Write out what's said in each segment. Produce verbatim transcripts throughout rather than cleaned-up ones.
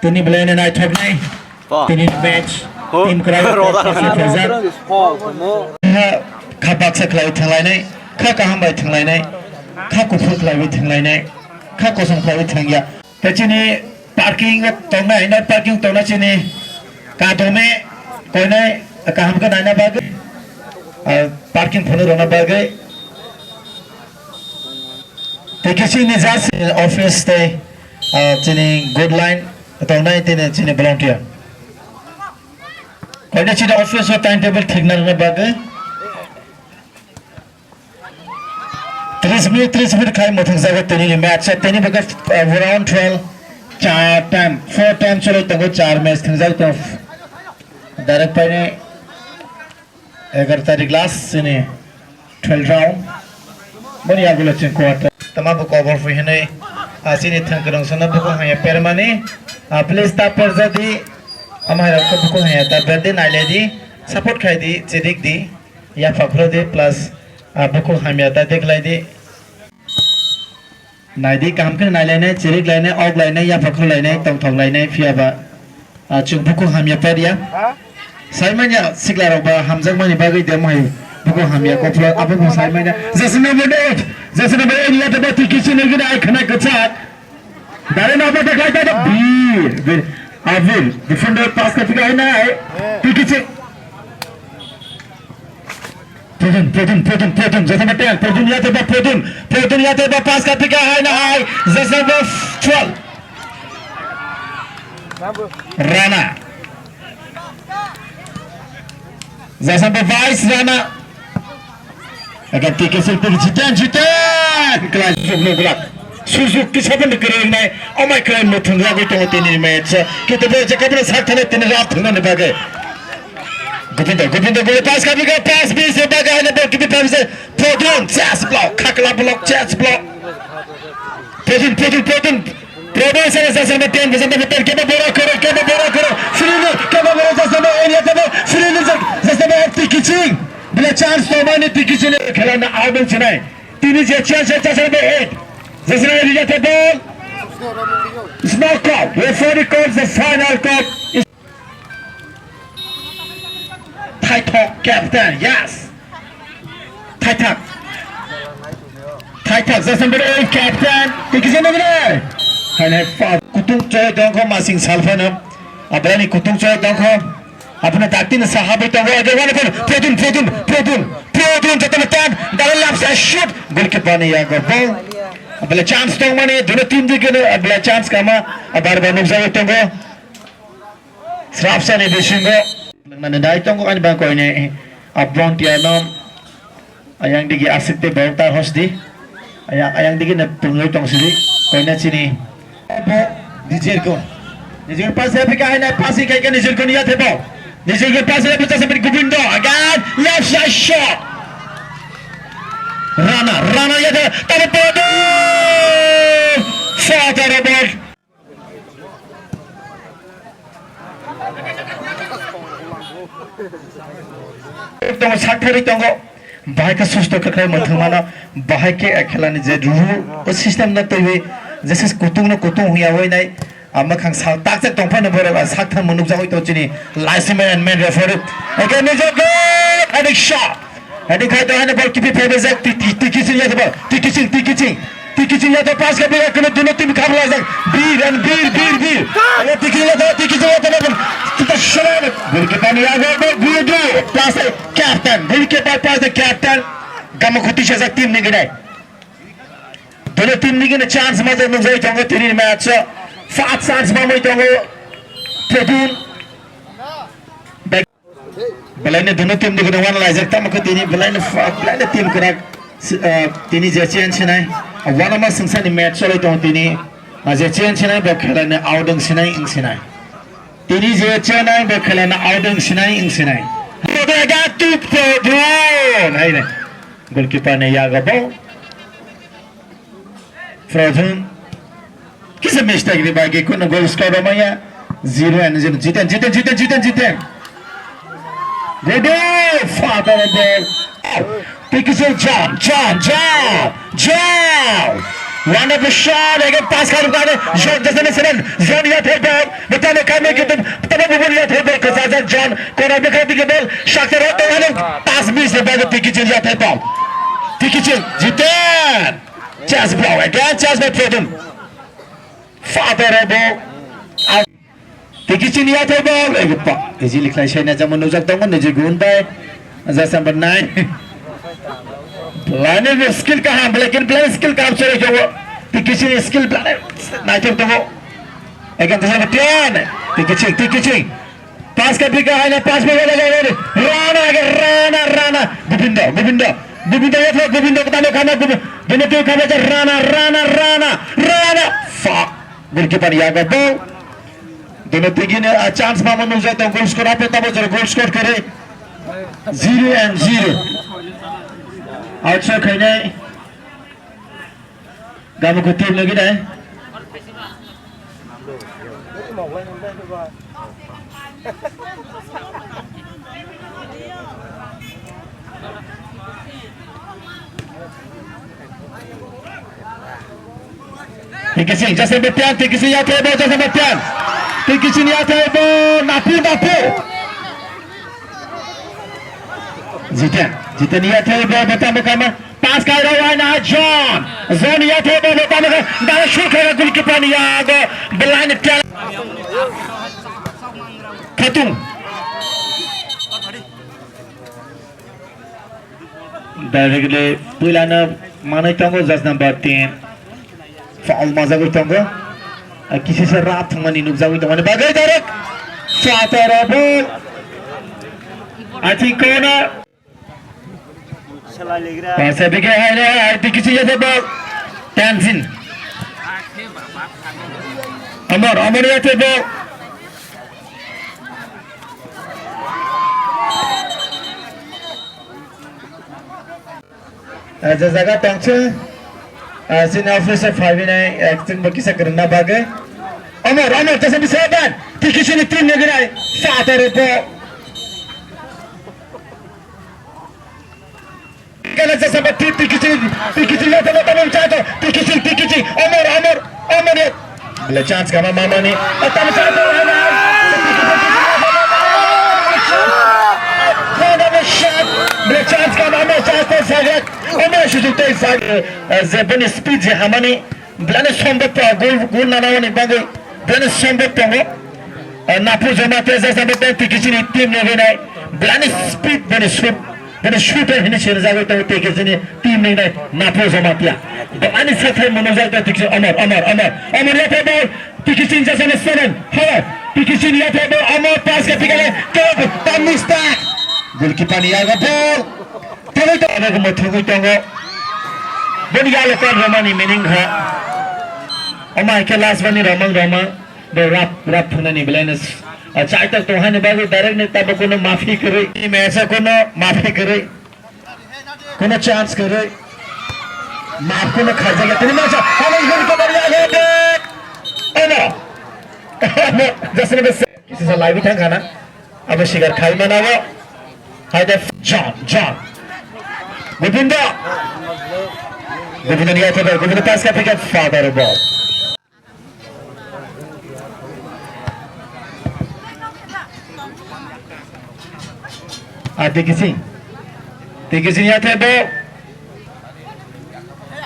Tini belai no naithoknai. Tini match team kwrwi roda rok khajak. Kha baksa khlai thanglainai, kha kaham bai thanglainai, kha kuphur khlaiwi thanglainai, kha kosom khlaiwi thangya. Tei chini parking tongnai, no parking tongna chini kadome koinai kaham khe naina bagwi, ah, parking phunuk rwna bagwi. Tei khe chini just office tei, ah, chini good line tongnai tini chini volunteer. Koinai chini office o time table thikna rwna bagwi. Tris minute, tris minute khai mwthangjago tini ni match. Tini bagwi, uh, round twelve, char time, four time choli tongo, char match thangjago tongo. Direct paine egaroh tarik last chini twelve round. Boni yagulo chini quarter. Tama bo cover phui hinwi, ah, chini thang kwrwng sono bukhuk hanya permani. Ah, please ta perjadi. Ama hai rok bukhuk hanya ta berdi, nailedi. Support khaidi, chirik di. Yapha khoro di plus, ah, bukhuk hamya ta dekhlai di. Naidi, kaham khe nailainai, chiriklainai, oklainai, yapha khorlainai, tongthoklainai, phiya ba, ah, chwng bukhuk hamya perya. Saimanya sikla rok ba hamjakmani bagwi de mohai bukhuk hamya kophla abo bo saimanya. Jasna bo de, jasna bo de, area ta ba tiki chini gina ai khana kwchak. Dare na ba de kai ta bi. Avil, defender pass ka phika hai nai. Tiki chini. Proton, Proton, Proton, Proton, jasa ba teng, Proton yate ba Proton, Proton yate ba pass ka phika hai na hai, jasa ba twelve. Rana. Jasa ba vice Rana. Agar tiki sul pil jiten, jiten. Kelas jok no glak. Sujuk kisa pun dikiring nai, amai krai muthung lagui tongo tini match. Kita bo jaka pun sak thana tini rap thana ni bagai. Govinda, Govinda, Govinda, pass kami ka, pass bi se bagai na bol kipi pass se. Proton, chest block, khakla block, chest block. Proton, Proton, Proton. Proton sana sana sana ten, sana sana ten, kema bora koro, kema bora koro. Free ni, kema bora sana sana area tabo. Free ni sana sana tiki ching. Bila chance to mani tiki ching khela na out sinai. Tini je chance chance sana eight. Jasna rejected ball. Small call. Referee calls the final call. Thaithok captain, yes. Thaithak. Thaithak, Jasna beri captain. Tiki jana beri. Hai nai pa kutung choi dongkho masing salphano. Abrani kutung choi dongkho. Abuna dakti na sahabai tongo, age wane pon, Proton, Proton, Proton, Proton, jatama tan, dalam lapsa shoot, goalkeeper ni yago ball. Abela chance tong mani, duna team di gana, abela chance kama, abar ba nukjago tongo. Srapsa ni bisingo. Nani dai tongo ani bang koine, abon tiano. Ayang digi asik te bel tar hos di. Ayang, ayang digi na pungloi tong sidi. Koina chini. Bo, nijir ko. Nijir pas ya pika hai na pasi kai ka nijir ko niya te bo. Nijir ko pas ya pika sa pin Govindo. Again, left side shot. Rana, Rana ya te. Tabo Proton. Shot out of ball. Tongo, sak thari tongo. Bahai khe susto khe khlai mwthang mano. Bahai khe, eh, khelani je rule, o system no twiwi, je se kutung no kutung hwnyawi nai, ah, mwkhang sal takjak tong phano borok, ah, sak thanmo nukjagwi tongo chini linesman and main referee. Again, nijor goal, heading shot. Heading khai to, hano ball kipi phai bai jak, ti, ti, ti kiching ya to ball, ti kiching, ti kiching, ti kiching ya to pass ka bai ya, kono duno team khap la jak, bir and bir, bir, bir. Ayo ti kiching ya to, ti kiching ya to, na ball, ti ta shot. Goalkeeper ni ya ball, ball, good, good. Pass the captain, goalkeeper pass the captain. Gama khuti sa jak team ni gwnai. Duno team ni gwnai chance ma jak nukjagwi tongo tini match o. First chance ma mui tongo. Proton. Belaini duno team ni gwnang wana laijak tamo khe tini belaini fa-, belaini team kwrak si-, ah, tini je chen sinai. Ah, wana ma sengsa ni match cholai tongo tini. Ah, je chen sinai bo khelani out wng sinai wng sinai. Tini je chenai bo khelani out wng sinai wng sinai. Bodo ga tu Proton. Hai ne. Goalkeeper ni yago bo. Proton. Kisa mistake ni bagwi kuno goal score rw maya. Zero and zero. Jiten, Jiten, Jiten, Jiten, Jiten. Good. Father of the. Thank you, sir. John, John, John, John. One of the shot, again, pass khairok kha, John Jason Seren, John yathai ball, bwtano khairok kha, tamo bubun yathai ball, kwchajak John, corner bwkhak dige ball, sakhe rok tong hano, pass miss, the ball, Tikiching yathai ball. Tikiching, Jiten, chance block, again, chance by Produm. Father ball, out. Tikiching yathai ball, ego pa, easily khlai sai na jamo nujak tongo, niji gun bai, just number nine. Belai ni skill kaham, belai kin belai skill kaham sore jogo. Tikiching skill belai naithok tongo. Again, just number ten. Tikiching, Tikiching. Pass ka bika hai na, pass bika hai na, Rana, again, Rana, Rana. Govinda, Govinda. Govinda yathai, Govinda tamo khana, Govinda. Govinda tamo khana, Rana, Rana, Rana, Rana. Fuck. Goalkeeper yago ball. Dono tigini a chance mama nujai tong goal score ape tabo jora goal score kare zero and zero. Outside khainai. Gamu ko team lagi dai. Tikiching, just number ten, Tikiching yathai ball, just number ten. Tikiching yathai ball, Napu, Napu. Jiten, Jiten yathai ball, beta beta ma. Pass kai ro wai na John. John yathai ball, beta beta. Dara shoot khai goalkeeper ni yago. Belai ni ten. Khatung. Directly puilano manwi tongo, just number ten. Foul majagwi tongo. Ah, kisisa rap thwngmani nukjagwi tongmani bagwi direct. Father ball. I think corner. Pasa bike haile, I think kisisa ball. Tanzin. Amar, Amar yate ball. Ah, je jaga tongse, ah, chini office o phaibinai, ah, chwngbo kisa kwrwngna bagwi. Amar, Amar, tesa bisa ban, tiki chini team ni gwnai, father bo. Kana jasa ba tiki chini, tiki chini, tama, tama, chato, tiki chini, tiki chini, Amar, Amar, Amar, ya. Bele chance kama mamani. Atam sa to hana. Hana be shot. Bele chance kama me chance to sagat. Ome sujuk to sagat. Ze bani speed je hamani. Belani sombot to gol gol nana wani bagwi. Belani sombot tongo. Napu joma te jasa be tiki chini team ni gwnai. Belani speed bani shoot. Bini shooter hini sini jagwi tongo tei khe chini team ni nai Napu Jamatia. Bo ani sathai mano jagwi tiki Amar, Amar, Amar, Amar yathai ball. Tiki chini jasa na seven. Hello. Tiki chini yathai ball. Amar pass ka pikale. Kok. Tamu Stark. Goalkeeper ni yago ball. Tengwi tongo. Abo mo thugwi tongo. Bini yellow card romani meaning ha. Ama ke last bani romang romang. Bo rap, rap thunani belai no s-, ah, chaitok tong hani bagwi direct ni tabo kono mafi kwrwi. Ni match o kono mafi kwrwi. Kono chance kwrwi. Maf kono khaijak ya. Tini match o. Hano gol ko bari ya. Ono. Jasne be se. Kisa sa live thang kana. Abo sikar khai mana bo. Hai de John, John. Govinda. Govinda ni ato, Govinda pass ka pick up, father ball. Ah, Dikising. Dikising ya tebo.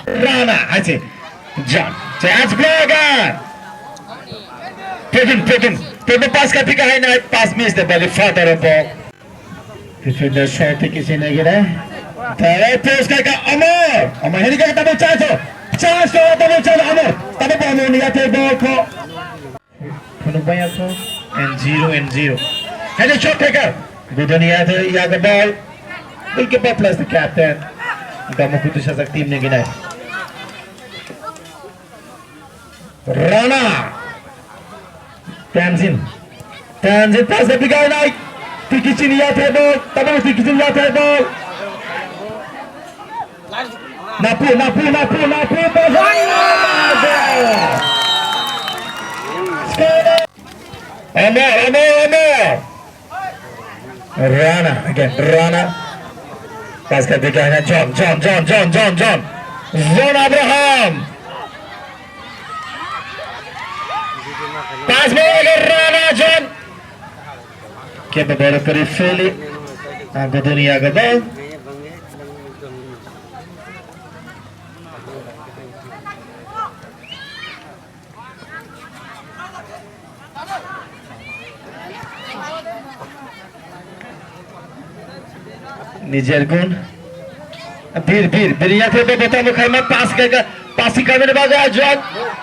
Rana, aise. Jump. Chance blocker. Pedun, pedun. Pedun pass ka pika hai na, pass miss the ball, father ball. Defender shot kisi nagire. Tare post ka ka Amar. Amar hini ka tabo chance. Chance to tabo chance Amar. Tabo Amar ni ya tebo ko. Phunukbai ako and zero and zero. Hello, shot taker. Gudani yago, yago ball. Goalkeeper plus the captain. Gamu kutu sajak team ni ginai. Rana. Tanzin. Tanzin pass the big eye. Tikiching ya table. Tabu tikiching ya table. Napu, napu, napu, napu, Amar, Amar, Amar. Rana, again, Rana. Pass ka dikha hai na, John, John, John, John, John, John. John Abraham. Pass ball, run out, John. Kebo boro kari feli. Ang godoni yago ball. Nijer gun. Bir, bir, bir ya thebe bota mo khaima pass khaika, passing khaima ne baga John.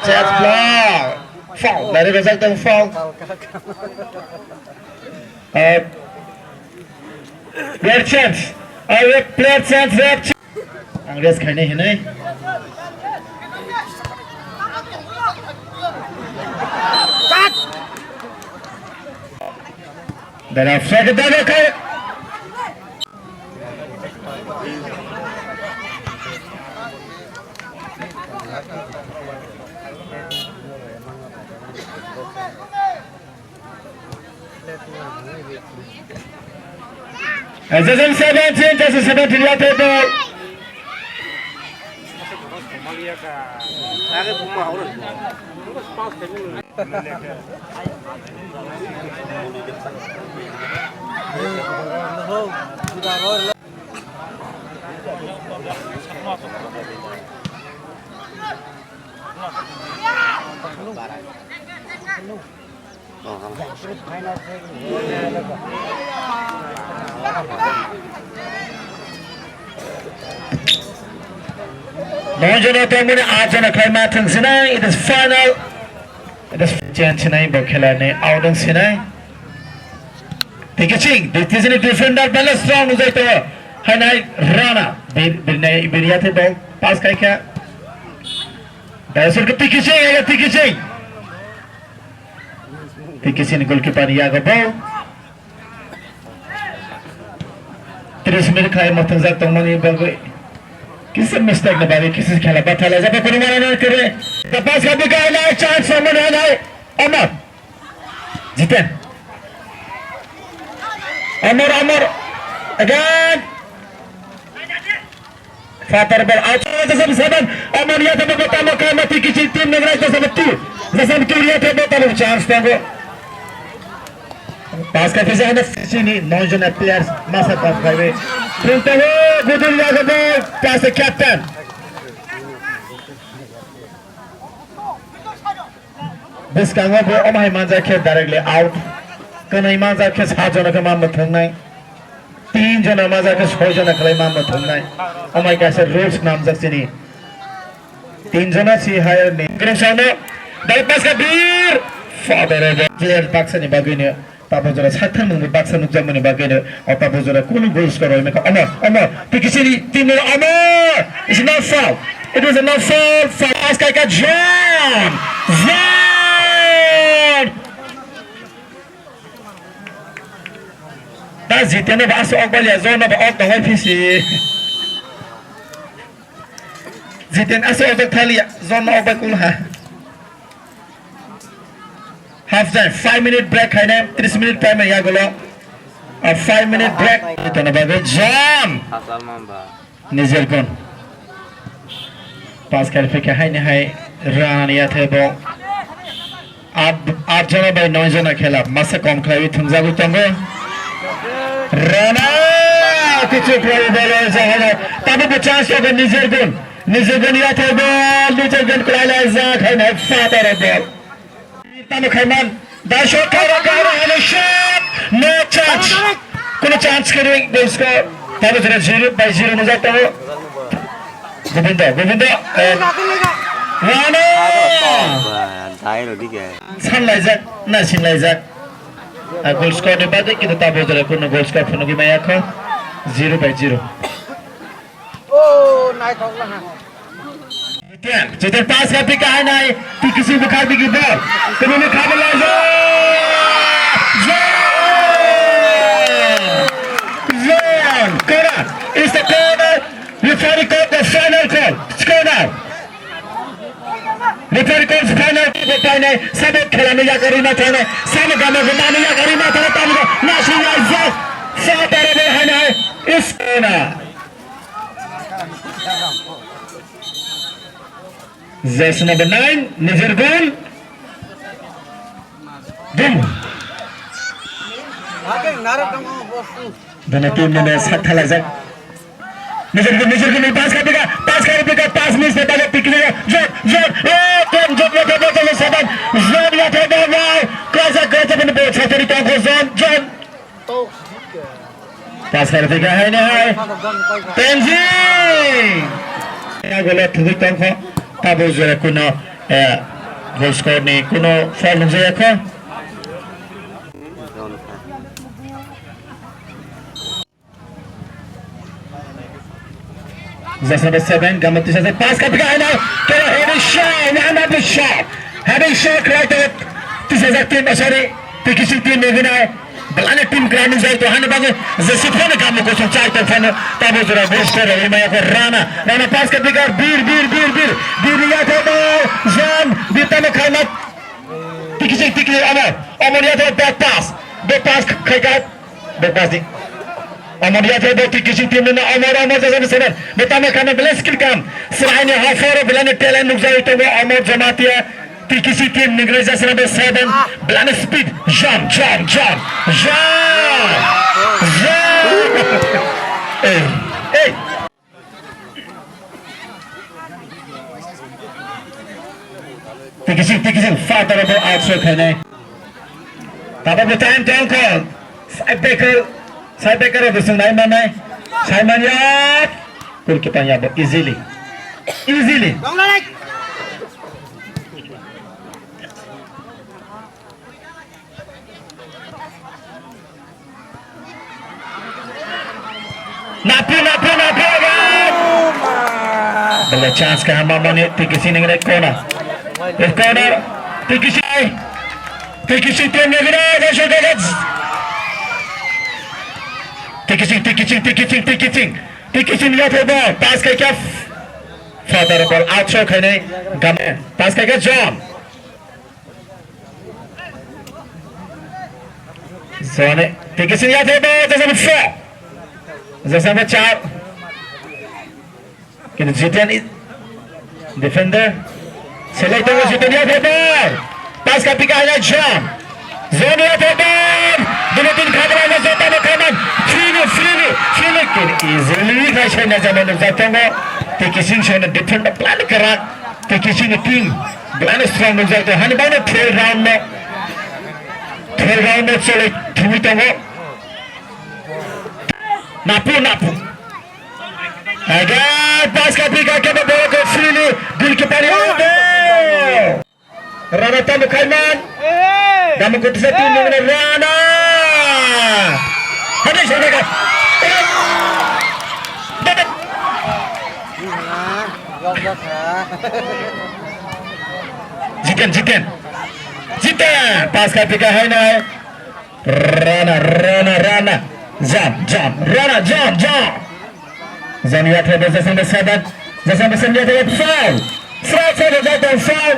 Chance block. Foul. Dari bajak tong foul. Uh, player change. Uh, player change, ref change. Ang rest khainai hinwi. Dara flag dara khai. Jason seventeen, Jason seventeen, ya tebo. Nokjana tongmani aa jana khlai ma thwng sinai, it is final. It is change sinai, bo khela ni out wng sinai. Tei kiching, this is a defender, balance strong nujai tongo. Hainai Rana, bir, birnai, birya the ball, pass kai kha. Dai sur ke tiki ching, tiki ching. Tei kisini goalkeeper ni yago ball. Tris minute khai mwthwngjak tongmani bagwi kisa mistake ni bagwi kisa khela bathalaijak, kunu mano kere. The pass kha bika nai, chance tongmani nai. Omar. Jiten. Omar, Omar. Again. Fatar ball out. Jasam seven. Amon ya tabo tamo kama tiki chi team nagrai jasam two. Jasam two ya tabo tamo chance tongo. Pass ka phisa hana sini nine jona players masa kam kaibe. Phil tawo gudul ya gabo pass captain. Bwskango bo omo hai manjak khe directly out. Kwnwi manjak khe sa jona khe ma mwthwngnai. Tin jona manjak khe soi jona khlai ma mwthwngnai. Omo hai kaisa rules namjak chini. Tin jona si higher ni. Kwrwngsano dal pass kha bir. Father player baksani bagwino. Tabo jora sakthang nungni baksa nukjakmani bagwino, o tabo jora kunu goal scorer oimo kha, omo, omo, tei kisini team ni omo, is not foul, it is not foul, foul, pass kai kha John, John! Ta Jiten no ba asa ok balia, John no ba ok tongoi phisi. Jiten asa ok thaliya, John no ok bai kul ha. Half time, five minute break khainai, tris minute time ya golo. A five minute break. Tona bagwi John. Nijer gun. Pass kari phikha haini hai run ya thebo. At, at jona bai noi jona khela masa kom khlaiwi thwngjagwi tongo. Rana kichu khlaiwi bolo jahana. Tabo bo chance togo Nijer gun. Nijer gun ya thebo, Nijer gun khlai lai ja khainai father ball. Tamo khaiman. Da shot khaira khaira hano shot. No chance. Kono chance khe rwng goal score. Tamo jora zero by zero nujak tongo. Govinda, Govinda. Eh, Rana. Dai rodi ke. San laijak, na sing laijak. Ah, goal score ni bagwi kintu tamo jora kono goal score phunugwi maya kho. Zero by zero. Oh, naithok laha. Jiten, Jiten pass kha pika hai nai, T K C bukhar bigi ball. Tini ni khabu lai zone. Zone. Zone. Corner. It's the corner. Referee called the final call. It's corner. Referee calls final call. Painai, sabo khela ni yakari ma thane, sabo gama gama ni yakari ma thane, tamo na sing lai zone. Sa tare ball hai nai. It's corner. Jersey number nine, Nijer gun. Dini team nini sak thalajak. Nijor ke, nijor ke, pass ka pika, pass ka pika, pass miss na pika, pika, jot, jot, eh, kon jot, jot, jot, jot, seven, jot, jot, jot, jot, kaisa, kaisa, bini ball sa teri tongkho, John, John. Pass ka pika, hai na hai. Tenzing. Ya, gol thugwi tongkho, tabo jora kuno, eh, goal score ni kuno foul nukjaya kho. Jasa number seven, Gamo Tisajak, pass ka pika haino, kera heading shot, another shot, heading shot, right out, Tisajak team, oh, sorry, T K C team ni gwnai, belai no team kwrwi nukjai to, hani bagwi, jesi phone Gamo Kosong chai to phone, tabo jora, bus ko rwi maya ko Rana, Rana pass ka pika, Bir, Bir, Bir, Bir, Bir, Bir, ya to, Zan, Bir tamo khaima, T K C, T K C, Amar, Amar ya to, back pass, back pass, khai ka, Bebas di. Amar ya jai boti kisi tim na amar amar jasa ni senar. Betama kana bela skill kam. Selain ya haforo bela ni talent nukjai tongo amar Jamatia. Ti kisi tim ni gre jasa na be seven. Bela ni speed. Jump, jump, jump. Jump. Jump. Eh. Eh. Tikising, tikising, father of the outside khainai. Tabok bo time tong kho. Side backer, side backer rok bising nai manai. Simon ya. Goalkeeper ya bo easily. Easily. Napu, napu, napu, napu. Bela chance ka hama mani tikisi ningre kona. Kona tikisi. Tikisi tu ningre, tikisi, tikisi, tikisi, tikisi. Tikisi ya thebo, pass ka kya. Father ball out shot khainai. Game. Pass ka kya John. Zone, tikising ya thebo, jasa number four. Jasa number four. Kintu Jiten i-, defender. Selai tongo Jiten ya thebo. Pass ka pika ya John. Zone ya thebo. Dino tin khadra na jota na khaman. Free, free, free. Kintu easily khai sai na jama nukjak tongo. Tikising sai na defender plan kara. Tikising team. Belai no strong nukjak tongo. Hani bangno third round no. Third round no chole thumwi tongo. Napu, napu. Aga, pass ka pika kebo bolo ko freely. Goalkeeper ni. Rana tamu khaiman. Gamu kutisa team ni Rana. Hadi sana ka. Jiten, Jiten. Jiten. Pass ka pika hai nai. Rana, Rana, Rana. Jump, jump. Rana, jump, jump. Jump ya thebo jasa number seven. Jasa number seven ya thebo foul. Foul, foul, foul, foul.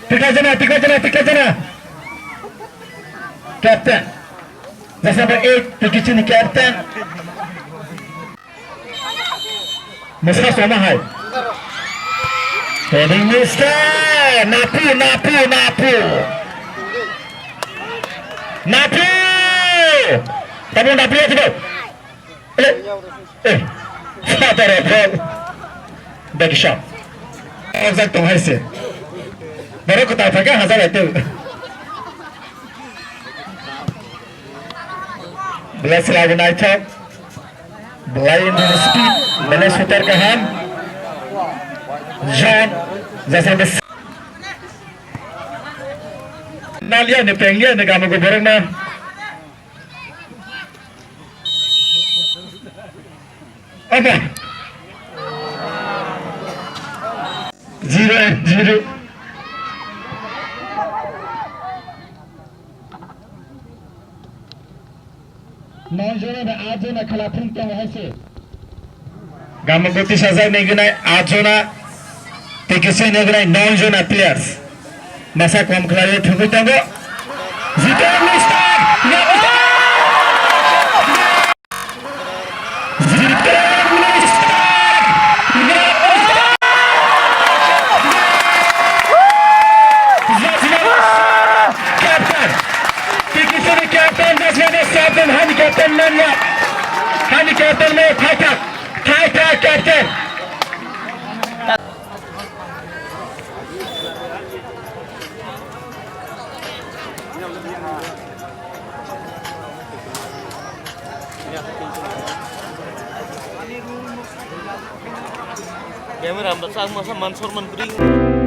Tika jana, tika jana, tika jana. Captain. Jasa number eight, T K C ni captain. Masa sama hai. Heading mistake. Napu, napu, napu. Napu. Tamu napu ya tiba. Eh, eh. Father of all. Bagi shot. Exact tong hai se. Baru kau tak pakai hazar itu. Bless lagi naik. Belai ni speed, belai shooter kaham. John, jasa bes. Nalia ni penglia ni kamu kuburung na. Apa? Zero and zero. Nine jona bai aat jona khela phung tongo hai se. Gamukoti sajak ni gwnai aat jona, tei kisui ni gwnai nine jona players. Masa kom khlaiwi thwngwi tongo. Jiten Mustard! Jiten Mustard! Captain man ya. Hani captain man, thai thak, thai thak captain. Camera ang bwsang masa man sorman bring.